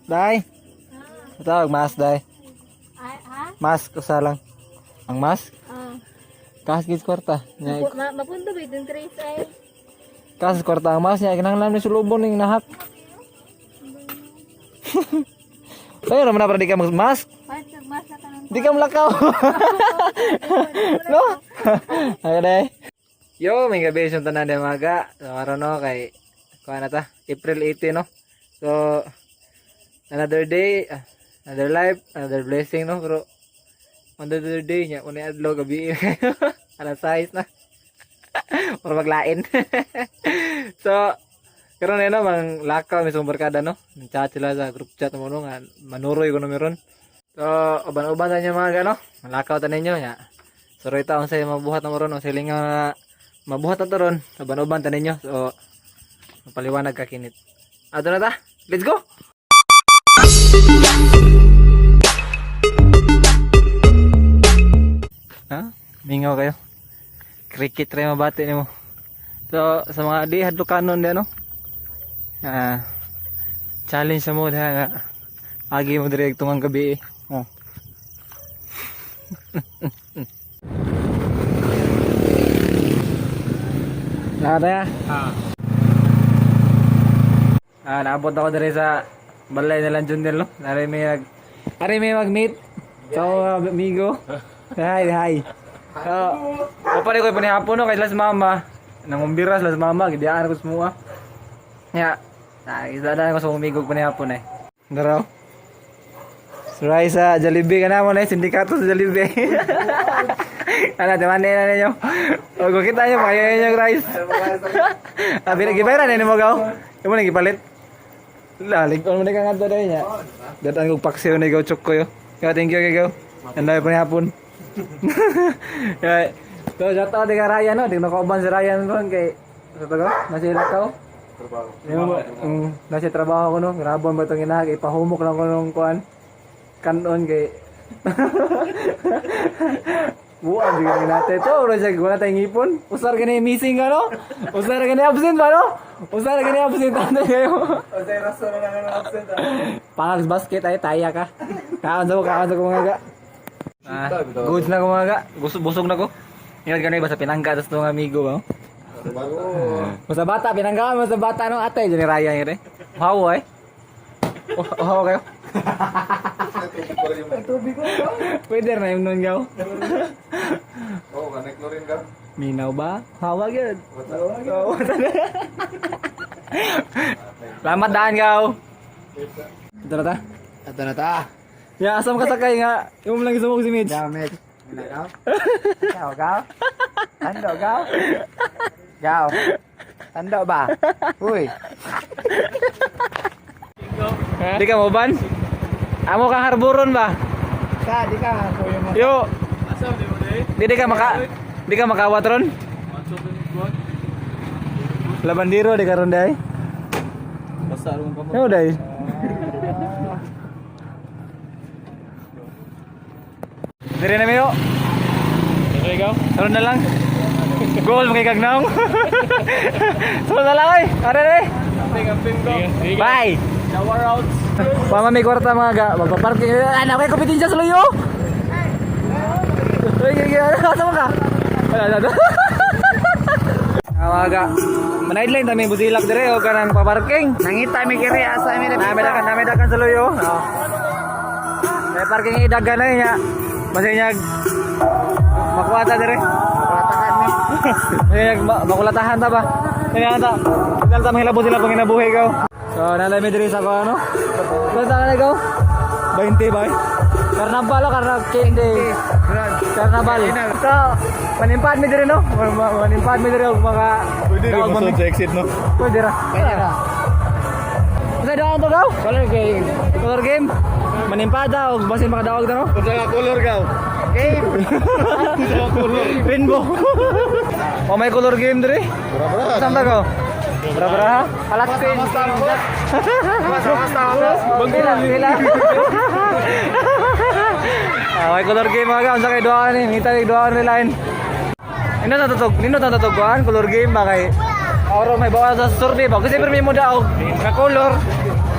Day. Tawag mask, day. Ay, ha? Mask usa lang. Ang mask? Ah. Kas gid kwarta. Nya Mapundo ba itong trace ay? kas kwarta ang mask nya kinahanglan ni sulubon ning nahak. Tayo naman na para di ka mag mask. Kahit nagmas na ka ng Di ka malakaw. No? Okay, day. Yo, may gabi sa tanan di maga. So karon no kay kuha na ta. April 18, no. So another day, another life, another blessing, no, pero another day nya unay adlaw gabi. Alas 6 na. Para maglain. So karon na no, mang lakaw mi sa barkada, no. Nag-chat sila sa group chat mo no nga manuroy ko no meron. So, uban-uban ta niyo mga gano. Malakaw ta ninyo nya. Suroy ta unsay mabuhat na mo ron, unsay lingaw na mabuhat na to ron. Uban-uban ta ninyo. So, mapaliwanag ka kinit. Ato na ta. Let's go. Ha? Mingaw kayo. Cricket rin mabati nimo. So, sa mga di hadlokanon di ano? Ah, challenge sa mo diha nga agi mo direk tungang gabi eh. Oh. Nakataya? Ah. Ah, naabot ako dire sa balay nilang Junel, no? Nari may mag-meet. So, amigo. Hi, hi. So, uh, ko panihapon, no, kay las mama. Nangumbira las mama, gidiyaan ko sa mua. Ya, ah, isa na ko sa umigo panihapon eh. Daraw. Suray sa Jollibee ka na mo na, sindikato sa Jollibee. Ano, timan na ninyo. O, kung kita nyo, kaya nyo rice. Ah, gibayaran na mo gaw. Imo na gipalit. Lalig pa mo na kang adto dahil niya. Datan kong paksiw na ikaw chok ko yo. Kaya thank you kay gaw. Anday pa ni hapon. Kaya so shout out kay Ryan no, di nakauban si Ryan ron kay sa tago, nasa Ilakaw. Trabaho. Nasa trabaho ko no, grabon ba itong inahag, ipahumok lang ko nung kuan. Kanon kay Buwan, di ka natin ito. Uro siya, wala tayong ipon. Usar ka na yung missing ka, no? Usar ka na yung absent ba, no? Usar ka na yung absent. Ano kayo? Osay rason na lang ang absent ah. Pangags basket ay taya ka. Kaon sa ko mga ga. Ah, goods na ko mga ga. Busog, busog na ko. Ingat ka na iba sa pinangga tas itong amigo ba? Basta bata, pinangga mo sa bata no ate dyan ni Ryan yun eh. Uhaw eh. Uhaw kayo. Tubig ko. Pwede na yung nun gaw. Oo, kanek rin ka. Minaw ba? Hawag yun. Oo, Salamat daan gaw. Ito na ta. Ito na ta. Ya, asam ka sakay nga. Yung lang sumog si Mitch. Gamit. Gaw. Gaw, gaw. Tando, gaw. Gaw. Tando ba? Uy. Di ka mo ban? Amo kang harburon ba? Sa, di ka. Yo. Di ka makawat ron? Labandiro di ka ron day. Basta ron ka Yo day. Dire na mayo. Ikaw? Ron na lang. Goal mga kagnaong. Sunod na lang ay. Are ay. Amping, amping ko. Bye. Shower outs. Pama may kwarta mga ga, magpa-parking. Ano kay kompetensya sa luyo? Uy, uy, uy, asa mo ka? Wala, wala. Ah, mga ga. Manaidline ta may busilak dire o kanang pa-parking. Nangita mi kiri asa mi Nami dakan sa luyo. Oh. May parking idagan na niya. Masaya makuha ta dire. Makulatahan mi. Masaya makulatahan ta ba? Kaya ta. Dal ta mahilabot sila pang ginabuhi ko. So, nalay mi diri sa ko ano? Basta ka na ikaw? 20 ba? Karnabal o karna hindi. Karnabal. So, manimpad mi diri no? Manimpad mi diri og mga Pwede rin mo sa exit no? Pwede ra. Pwede ra. Kasi doon to gaw? Color game. Color game. Manimpada og basin makadaog ta no? Unsa ka color gaw? Game. Unsa ka color? Rainbow. Oh, may color game diri. Bra-bra. Saan ta ko? Bra bra ha? Alas 10. Basta basta basta. Pila, pila. Ah, may color game mga unsa kay duha ni, ngita ni duha ni line. Nindot na tutog, nindot na tutog kuan color game ba kay Oro may bawa sa survey ba kasi permi mo daog ka color.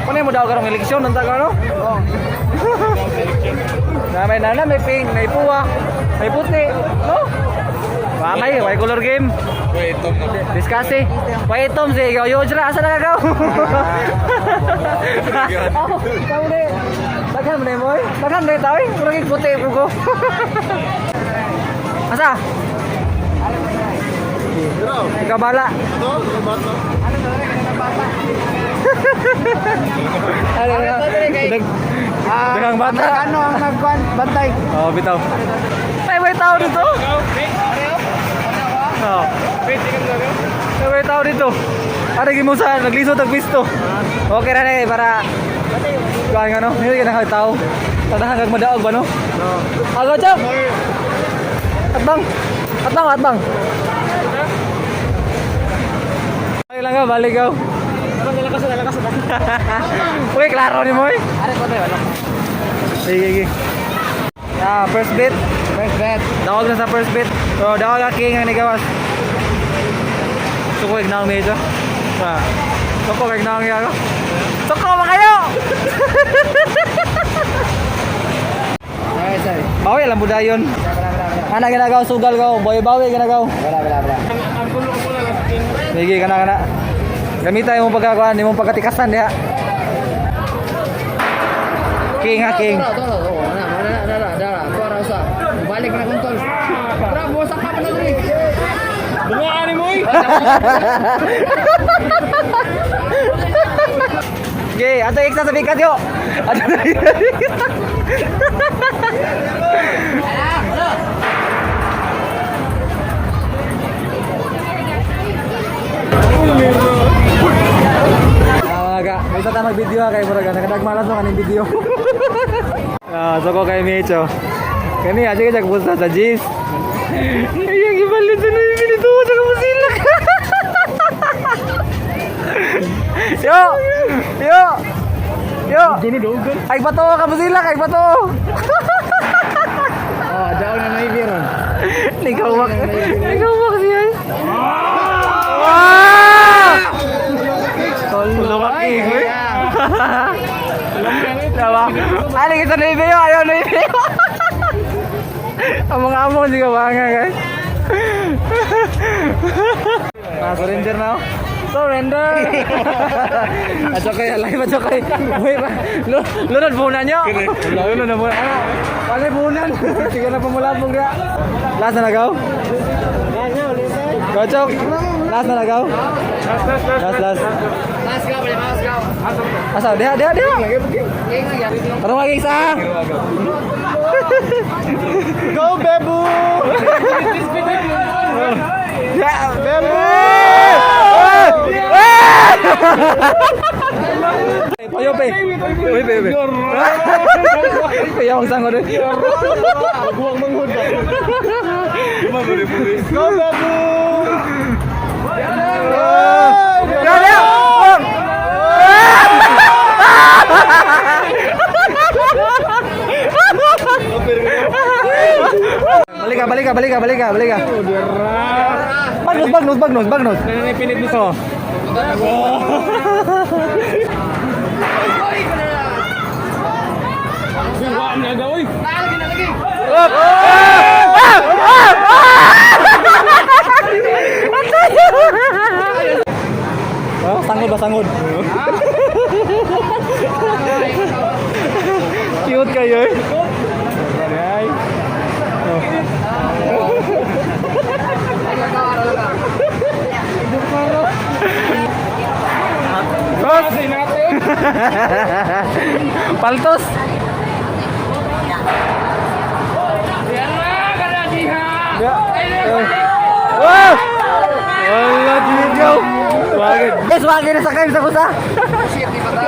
Kuno mo daw karong eleksyon unta ka no? Oh. Na may nana, may pink, may puwa, may puti, no? Wamay, way color game. Wait, tom na. Diskasi. Way itom si ikaw yo jra asa na kagaw? Oh, tao ni. Daghan man mo. Daghan na tao eh. Murag puti ko ko. Asa? Ikaw bala. Ito, bata. Ano Daghang bata. Ano ang nagkuan? Bantay. Oh, bitaw. May may tao dito. Oh. May may tao dito. Ara gimo sa naglisod ang pisto. Okay ra na eh para kuan nga no. Hindi ka na tao. Tadahan kag madaog ba no? Ago chap. Atbang. Atbang, atbang. Ay lang ka, balik ka. Uy, klaro ni mo eh. Sige, sige. Ah, first bit. First bet. Dawag na sa first bit. So, dawag ang king ang nigawas. Suko ignaw medyo. Ah. Suko ignaw ako. Suko ba kayo? Ay, sorry. Bawi lang budayon. Ana ginagaw sugal ka, boy bawi ginagaw. Wala, wala, wala. Sige kana kana. Gamita imong pagkakuan, imong pagkatikasan diha. King ha king. Tara, tara, oh, na, na, na, na, na, na, sa. Balik na kong tol. Bravo, sa pa na diri. Okay, ato iksa sa bikat yo. Ato Ah, ga, may isa ta mag-video ha, kay murag nakadagmalas mo kaning video. Ah, so ko kay Micho. Kani aja ka pusta sa G's. Ay, ang ibalit sa nang pinito sa kamusilak. Yo! Yo! Yo! Ay bato ka musilak, ay bato. Oh, daw na naibiron. Nigawak. Nigawak siya. Wow! Tulo ka king, eh. Tawa. Ano kita na ibiyo? Ayaw na ibiyo. Ang mga among hindi ka banga, guys. Ah, surrender na. Oh. Surrender! At okay, alay, at okay. Uy, lunod bunan nyo. Lunod na bunan. Ano? Wala bunan. Sige na pamulabog na. Last na nagaw? Kochok. Last na nagaw? Last, last. Let's go, let's go. Asa, diha, diha, diha. Tarong lagi isa. Go, Bebu! Ya, Bebu! Payo pe. Uy, pe, pe. Payo ang sango doy. Buwang manghod. Go, Bebu! Ya, ya. Balik ka, balik ka, balik ka, balik ka, balik ka. Bagnos, bagnos, bagnos, bagnos. Pinit mo Oh. Up! Ah! Ah! Ah! Oh, sangod ba sangod? Cute kayo eh. Ay. Oh. Cross! Paltos! Ya. Wah! Wala dito. Bakit? Guys, wagi na sa kayo sa kusa. Busit, di ba ta?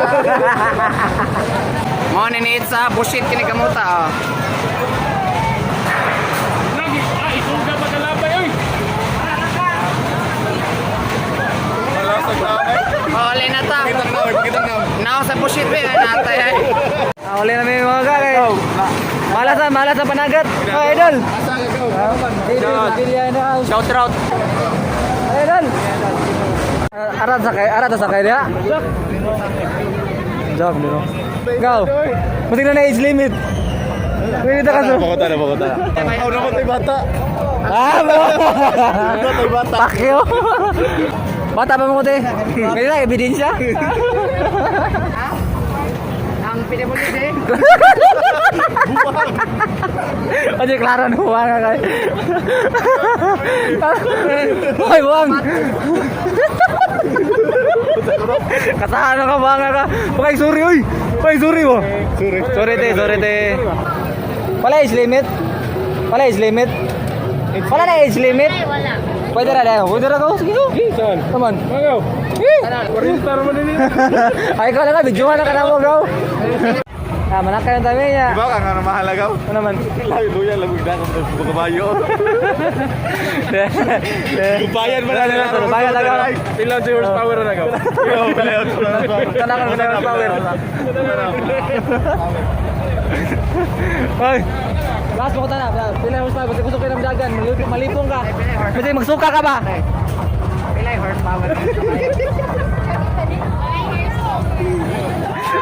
Mo ni ni Itza, busit kini kamuta oh. Huli na ta. Now sa busit be natay ay. Ah, uli na may mga kay. Malas na, malas na panagat. Oh, idol. Shout out. Idol. Arat sa kay, arat sa kay dia. Joke, no? Go. Matignan na age limit. Pwede ka sa. Bogota na, Bogota. Ako na ko bata. Ah, bro. Tayo bata. Pakyo. Bata pa mo te. Pwede lang ebidensya. Ang pinabulis eh. Oye, klaro no buwang ka kay. Hoy, buwang. Kasahan ka buwang ka. Pakay sorry oy. Pakay sorry mo. Sorry. Sorry te, sorry te. Wala age limit. Wala age limit. Wala na age limit. Ay, wala. Pwede ra dahil. Pwede ra ko. Sige go. Saan? Come on. Magaw. Para mo nini. Ay, ikaw lang ka. Videohan na ka na mo, bro. Ah, manakay ang tabi niya. Diba ka nga na mahalagaw? Ano naman? Layo luya lamig na kung kabayo. Gubayan man na nila. Gubayan na ka. Pila sa horsepower na gaw. Tanang ka ng power. Ay. Last mo ko tana. Pila horsepower kasi gusto ko ng dagan. Malipong ka. Kasi magsuka ka ba? Pila yung horsepower.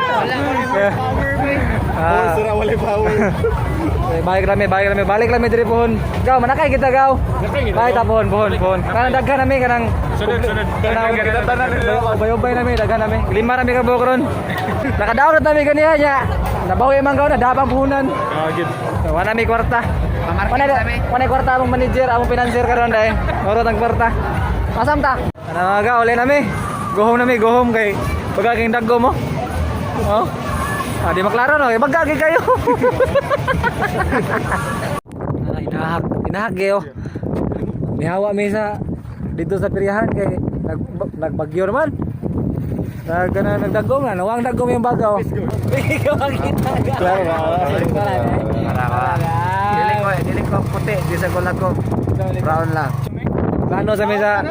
Wala ko yung horsepower eh. Ah. Sira wala power. Eh, balik rami, balik rami, balik rami diri pohon. Gaw, manakay kita gaw. Balik ta pohon, pohon, pohon. Kanang daghan nami kanang Sunod, sunod. Kanang Tanan nila. Ubay-ubay nami, daghan nami. Lima rami ka buok ron. Nakadaot nami ganiya nya. Nabawi man gaw na dabang puhunan. Kagit. Wala mi kwarta. Pamarket Wala kami. wala kwarta among manager, among financier karon dai. Moro tang kwarta. Asam ta? Ano mga uli nami. Go home nami, go home kay baga king daggo mo. Oh. Ah, di maklaro no, kay bagagi kayo. Ah, inahak, inahak kayo. Nihawa mi sa dito sa Pirihan kay nagbagyo naman. Nag kana nagdagom na, nawang dagom yung bagaw. Hindi ko makita. Klaro ba? Dili ko puti, di sa gulag ko. Brown lang. Plano sa mesa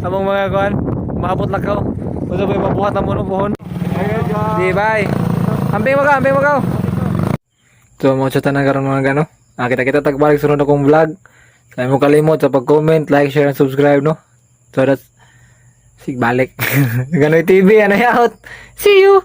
among mga kuan, maabot lakaw. Usa ba mabuhat na mo pohon. Di bye. Amping mo ka, amping mo ka. So mo chata na karon mga gano. Ah, kita kita tagbalik sunod akong vlog. Sa mo kalimot sa pag-comment, like, share and subscribe no. So that's sig balik. Ganoy TV ano out. See you.